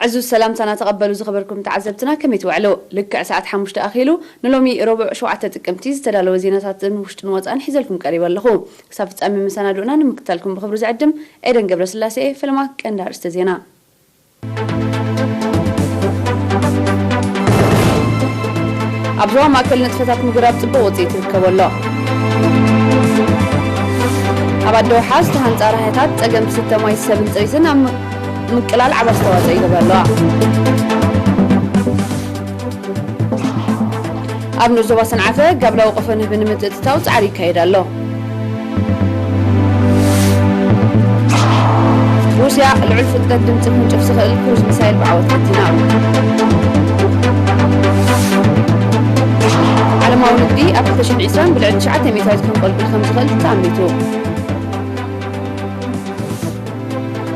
ዕዙዝ ሰላምታና ተቐበሉ ዝኸበርኩም ተዓዘብትና፣ ከመይ ትውዕሉ? ልክዕ ሰዓት ሓሙሽተ ኣኺሉ ንሎሚ ረቡዕ ሸውዓተ ጥቅምቲ ዝተዳለወ ዜናታትን ውሽጥን ወጻእን ሒዘልኩም ቀሪበ ኣለኹ። ክሳብ ፍጻሜ መሰናድኡና ንምክታልኩም ብኽብሪ ዝዕድም ኤደን ገብረስላሴ እየ። ፈለማ ቀንዲ ኣርእስተ ዜና። ኣብ ዞባ ማእከል ንጥፈታት ምግራብ ጽቡቕ ውጽኢት ይርከቦ ኣሎ። ኣብ ኣደውሓ ዝተሃንጻ ራህያታት ጸገም ዝስተ ማይ ሰብን ጽሬትን ኣብ ም-፣ ምቅላል ዓቢ ኣስተዋጽኦ ይገብራ ኣለዋ። ኣብ ንኡስ ዞባ ሰንዓፈ ጋብላዊ ቆፎ ንህቢ ንምትእትታው ጻዕሪ ይካየድ ኣሎ። ሩስያ ልዑል ፍጥነት ድምጺ ክውንጭፍ ዝኽእል ክሩዝ ሚሳይል ብዓወት ፈቲና። ዓለማዊ ንግዲ ኣብ ክልተ ሽሕን ዕስራን ብልዕሊ ትሽዓተ ሚእታዊት ከንቆልቁል ከም ዝኽእል ተኣሚቱ።